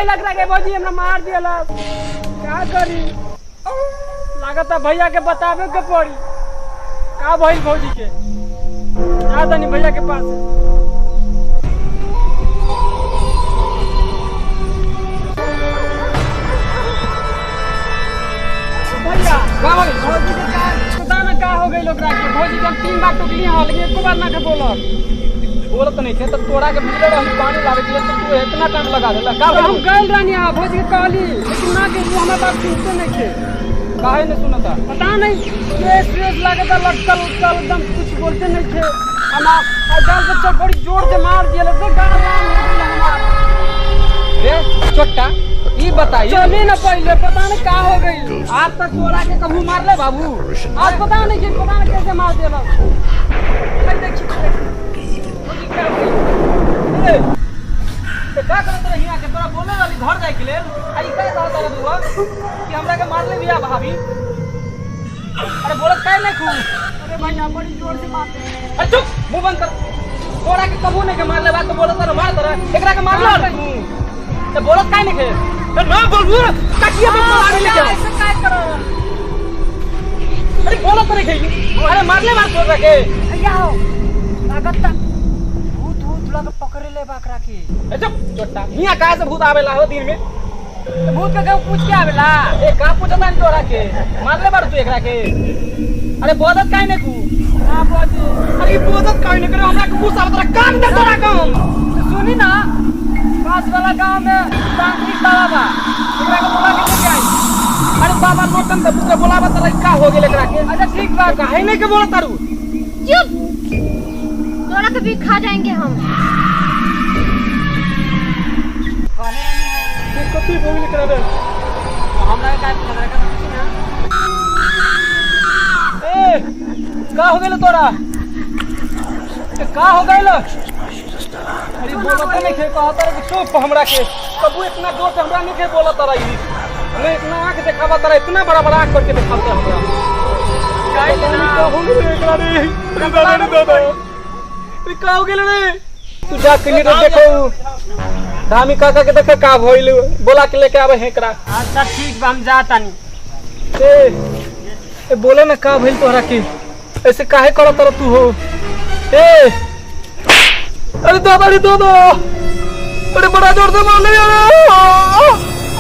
भइल एकरा के भौजी हमरा मार दियला का करी लागत भैया के बतावे के पड़ी का भइल भौजी के जा तनी भैया के पास। भैया का भइल? भौजी के का पता ना का हो गइल ओकरा के भौजी के हम 3 बार टोकली हँ लेकिन एको बार ना के बोलल। बोलत नहीं थे तो तोरा के भेजले रही पानी लावे के लिए तो तू इतना टाइम लगा देला का तो हम भइल? गइल रहनी हँ भौजी के कहली लेकिन ना के वो हमरा बात सुनते नहीं थे। काहे नहीं सुनता? पता नहीं केस वेस लागता लटकल उटकल एकदम कुछ बोलते नहीं थे। हम गाल पे चल बड़ी जोर से मार दिया एकदम गाल लाल हो गइल हमार। रे छोटा ई बताई चली ना पहले पता नहीं का हो गई। आज तक तोरा के कभू मार ले बाबू? आज पता नहीं कि पता नहीं कैसे मार दिया। अरे देखी भौजी का हो गइल? ए, ते का करत रही के तोरा बोले वाली घर जाए के लेल आ ई का कहत रह दुआ कि हमरा के मार ले बिया भाभी। अरे बोलत काहे नहीं खू? अरे भैया बड़ी जोर से मार दे। अरे चुप मुंह बंद कर। तोरा के कभू नहीं के मार ले बात तो बोलत रह मार तरह एकरा के मार ले तू ते बोलत काहे नहीं खे? ते ना बोलबू तकिया पे मार ले के। ऐसे काय करो? अरे बोलत नहीं खे। अरे मार ले मार तोरा के। भैया हो लागत भूत भूत लग पकड़े ले बाकरा के। ए चुप छोटा हिया काहे से भूत आवेला हो दिन में? तो भूत के केहू पूछ के आवेला? ए का पूछता नहीं तोरा के मार ले बार तू एकरा के। अरे बोलत काहे नहीं कू? ना भौजी। अरे बोलत काहे नहीं करे हमरा के गुस्सा आवत रहा काम दे तोरा काम। तो सुनी ना पास वाला गांव में तांत्रिक बाबा बा एकरा के बोला के लेके आई। अरे बाबा लोटन दे के बोलावा त का हो गेल एकरा के? अच्छा ठीक बा। काहे नहीं के बोलत तारू? चुप तोरा के भी खा जाएंगे हम। कथी हो गेल एकरा रे? हमरा के काय पता रखा पूछी ना। ए का हो गेल तोरा? ए का हो गेल? अरे बोलत नहीं खे कहत रे चुप हमरा के कबू इतना जोर से हमरा नहीं खे बोलत रही। नहीं इतना आंख देखावा तारा इतना बड़ा बड़ा आंख करके देखावता हमरा। काहे ना का हो गेल एकरा रे? अरे दादा रे दादा अरे का हो गेल रे? तू जा के लिए देखो धामी काका के देखे का भइल बोला के लेके आवे हेकरा। अच्छा ठीक बा हम जातानी। ए ए बोले ना का भइल तोहरा के ऐसे काहे करत रह तू हो? ए अरे दादा रे दादा अरे बड़ा जोर से मार ले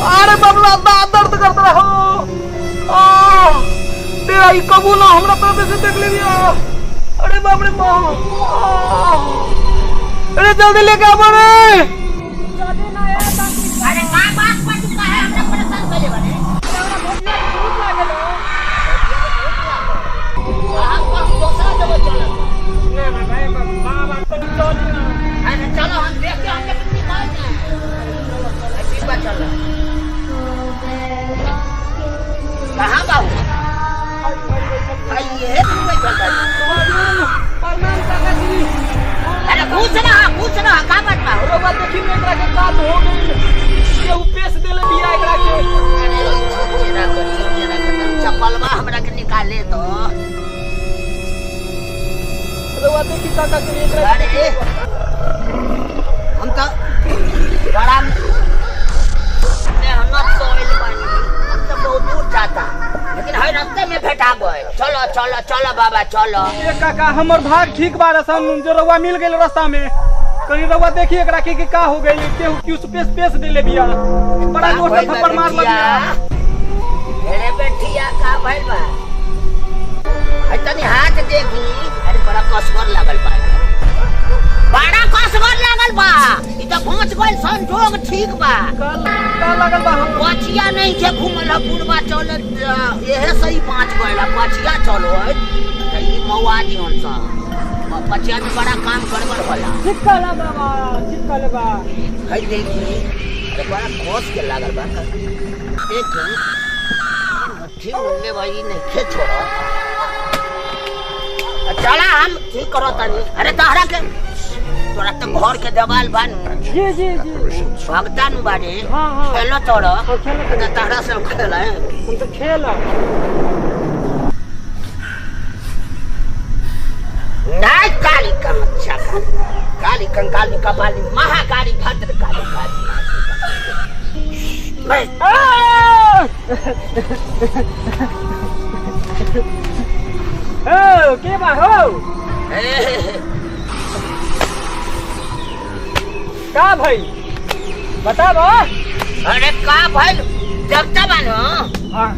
अरे बबला दांत दर्द करत रहो। आ तेरा ई कबू ना हमरा तरफ से देख ले बिया। अरे बाप रे बाप अरे जल्दी लेके आबो रे। चली ना ए तांत्रिक। अरे का बात पर तू काहे हमरा परेशान कइले बारे? हमरा भौजी के भूत लागल हो। हम कहूं दोसरा जगह चलत। ना ना भाई बाबा तनी चली ना। अरे चलो हम देख के हम लेकिन निकाल जाए। ठीक बा चलो। कहाँ बाबू? आइए तू बैठल बानी। प्रणाम काका जी। अरे पूछ ना पूछ ना का बात बा? रउआ देखी में एकरा के बात हो गइल केहू पेश देले बिया एकरा के। अरे तेरा कथी तेरा कथी चप्पलवा हमरा के निकाले तो। रउआ देखी काका के एकरा अरे हम तो बड़ा मेहनत से आइल बानी हम तो बहुत दूर जाता लेकिन हर रास्ते में भेटा गए। चलो चलो चलो बाबा चलो। ए काका हमर भाग ठीक बा रसन जो रउआ मिल गेल रास्ता में। कहीं रउआ देखी एकरा के का हो गइल केहू क्यों पेश पेश देले बिया बड़ा जोर से थप्पड़ मार लगिया। अरे बेटिया का भइल बा? अरे तनी हाथ देखी। अरे बड़ा कसगर लागल बा बड़ा कसगर लागल बा। ई तो पहुंच गइल संजोग ठीक बा। का लागल बा? हम पछिया नहीं के घूमल ह बुढ़वा चल एहे सही पांच गइल ह पछिया चलो है त ई मौआ दियन सा पछिया में बड़ा काम गड़बड़ होला। ठीक कहला बाबा ठीक कहले बा। है देखी अरे बड़ा खोस के लागल बा। देखी ठीक ले भाई नहीं खे छोड़ो चला हम ठीक करो तनी। अरे तहरा के तोरा तो घर के देवाल बानू। जी जी जी भगता नु बारे। हाँ हाँ खेलो तोरो। हाँ, खेलो। तो तहरा से खेल है। हम तो खेल। नहीं काली कामाख्या काली काली कंकाली कपाली महाकाली भद्र काली काली। हो के बा हो? का भाई बता बा। अरे का भइल देवता बानो? हाँ।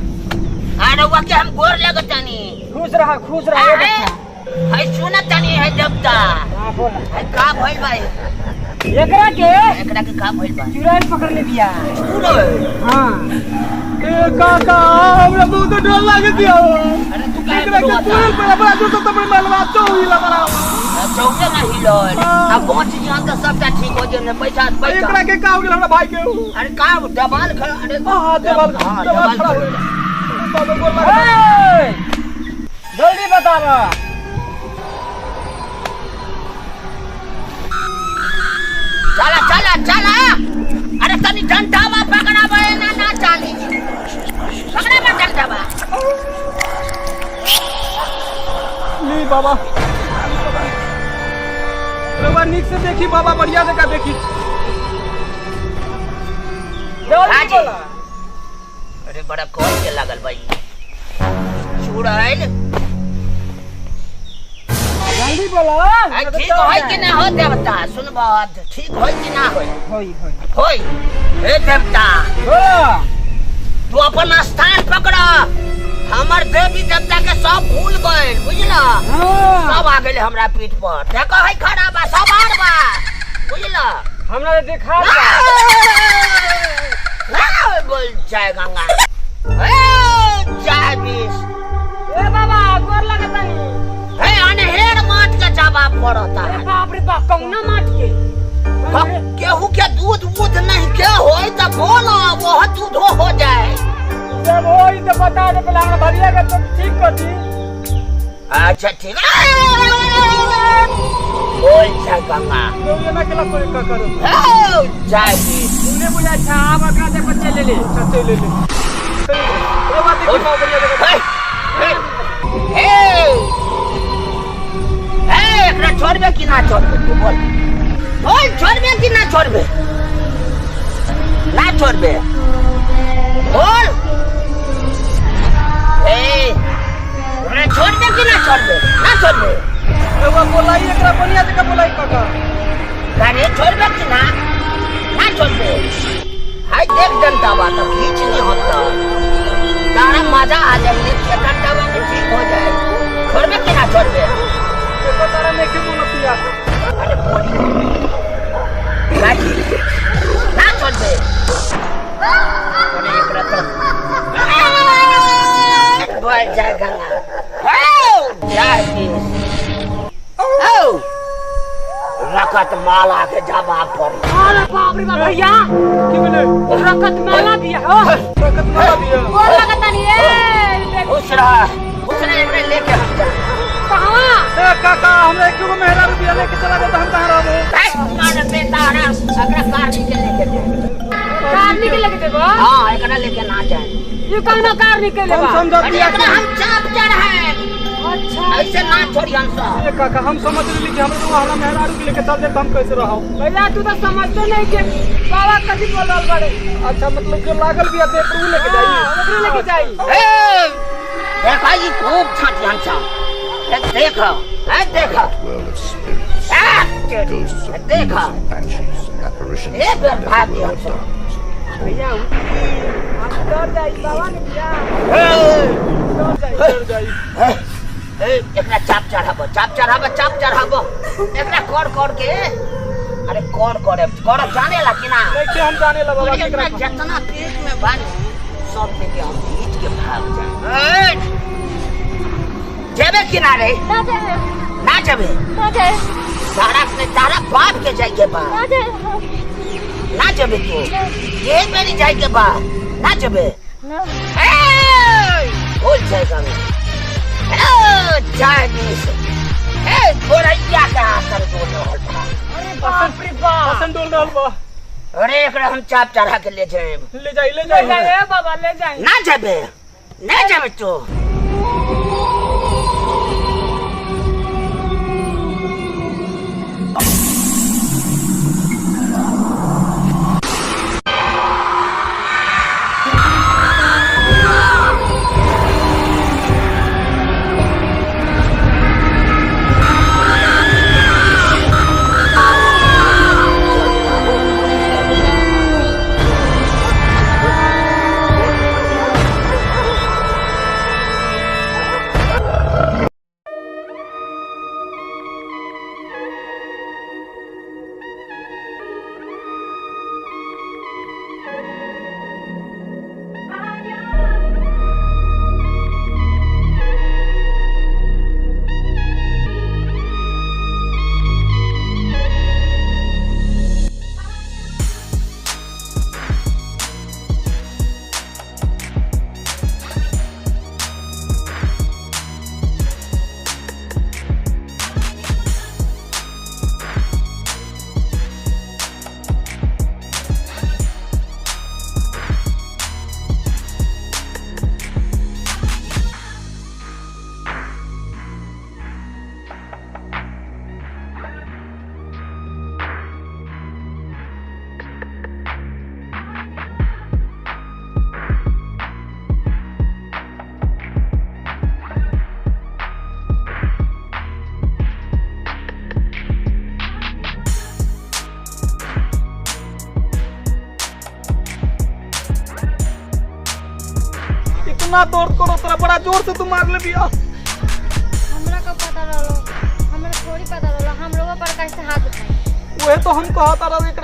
अरे वो के हम गोर लगतानी। खुश रहा, खुश रहा ए बच्चा। है सुनतानी है देवता। हाँ बोला। है का भइल भाई? एकरा के, एकरा के का भइल बा? चुड़ैल पकड़ ले बिया। चुड़ैल? हाँ। ए काका, हमरा बहुत डर लागे दिया। अरे तू काहे एकरा के रोता? चुड़ैल पर अपना जो तो तबरे मालवा चौही ला बड़ा। चौके ना हिलल। हाँ। अब पहुंच जियन तो सबटा ठीक हो जेने, पैसा पैसा। एकरा के का हो गेल हमरा भाई के? अरे का दबाल खड़ा, अरे हां देवाल, हां, देवाल देवाल खड़ा हो खड़ा। गेल। बाबा गोर लागे। ए, जल्दी बतावा। चला चला चला। अरे तनी डंडावा पकड़ावा ना ना चाली। पकड़ावा डंडावा। ली बाबा, रउआ नीक से देखी बाबा, बढ़िया से का देखी। जल्दी हाँ जी। बोला। अरे बड़ा कौन के लागल भाई चुड़ैल। जल्दी बोला। आ, ठीक होई कि ना हो देवता? सुन बात, ठीक होई कि ना होई? होई होई। होई। हे देवता, बोला। तू अपन स्थान पकड़। हमर देवी देवता के सब भूल गए बुझला। हाँ। सब आ गए हमरा पीठ पर। देखो है खड़ा बा, सब आर बा बुझला। हमरा देखा बा। बोल जय गंगा, ए जय बीस। ए बाबा गोर लगतानी। हे अनहेर माट के जवाब पड़ता अरे है। बाप रे बाप, कौना माट के? केहू के दूध वूध नहीं के होई त बोलो, वो दूध हो जाए। जब होई तो बता दे पहले, हमरा भरिया के तो ठीक कर दी। अच्छा ठीक है, बोल जय गंगा। तो ये ना केला कोई का करो। ए जय बीस। तूने बुझा अच्छा, आप एकरा देखो चले ले। अच्छा चल ले ले। रउआ देखी बाबा बढ़िया जगह। हे हे हे, एकरा छोड़बे कि ना छोड़बे? तू बोल बोल, छोड़बे कि ना छोड़बे? ना छोड़बे बोल। ए एकरा छोड़बे कि ना छोड़बे? ना छोड़बे। रउआ बोलाई एकरा बढ़िया जगह बोलाई काका। अरे छोड़बे कि ना? ना छोड़बे। हाय देख जनता बा तो खींच नहीं होता, तारा मजा आ जाए। एक घंटा में ठीक हो जाए। छोड़बे कि ना छोड़बे? देखो तारा नहीं के बोलतिया। अरे बोली गाजी ना छोड़बे। अरे एकरा तो बोल जय गंगा। जय बीस। ओ रकत माला के जवाब पड़ी। अरे बाप रे बाप भैया, की भेलै? रकत माला दिया हो। रकत माला दिया। गोर लगतानी ए। खुश रह, खुश रह, एकरा लेके हम जा। कहाँ? ए काका, हमरा एक गो मेहरा रुपया लेके चला गया त हम कहां रहबो? मार बेटा, एकरा कार के लेके जाए। कार निकल लेके देबो? हाँ एकरा लेके ना जाए। ये कौनो कार निकल हम लेबा? समझत अरे दिया। एकरा हम चाप चढ़ाए। अच्छा ऐसे ना छोड़ी हम सब। ए काका, हम समझ लेली कि हमरा तो हमरा मेहरारू के लेके चल जाए त हम कैसे रहब? भैया तू तो समझते नहीं कि बाबा कथी बोल रहल बाड़े। अच्छा मतलब जो लागल बिया दे पर उ लेके जाई। हाँ, ओकरे लेके जाई। ए देखा ये खूब छाटी हम सब। ए देखो, ए देखो, World of spirits, A ghosts of देखो। ghouls and banshees and apparitions A from बेर the भाग netherworld गया of darkness. भैया हम डर जाई, बाबा ने भैया ए डर जाई। डर जाई। ए एकरा चाप चढ़ाबो, चाप चढ़ाबो, चाप चढ़ाबो एकरा कर कर के। अरे कर करे कर जाने ला कि ना? देखिए हम जाने ला बाबा अरे केकरा। एकरा जितना पेट में बानी सब लेके हम खींच के भाग जाए। जेबे किनारे ना जाए। ना जेबे। ना जाए। तारा ने तारा बाप के जाए के बा। ना जाए। ना जेबे तू, ये मेरी जाए के बा। ना जेबे। ना। ए भूल जाएगा मैं। ए जाए बीस। ए गोरैया का आसन डोल रहल बा। अरे बाप रे बाप, आसन डोल रहल बा। अरे एकरा हम चाप चढ़ा के ले जाए। ले जाई, ले ले जाई। जाई ए बाबा, ले जाई। ना जेबे, ना जेबे तू। कितना दर्द करो तोरा, बड़ा जोर से तू मार ले बिया। हमरा का पता रहलो, हमरा थोड़ी पता रहलो, हम लोगों पर कैसे हाथ उठाई? वह तो हम कहता रहो एकरा।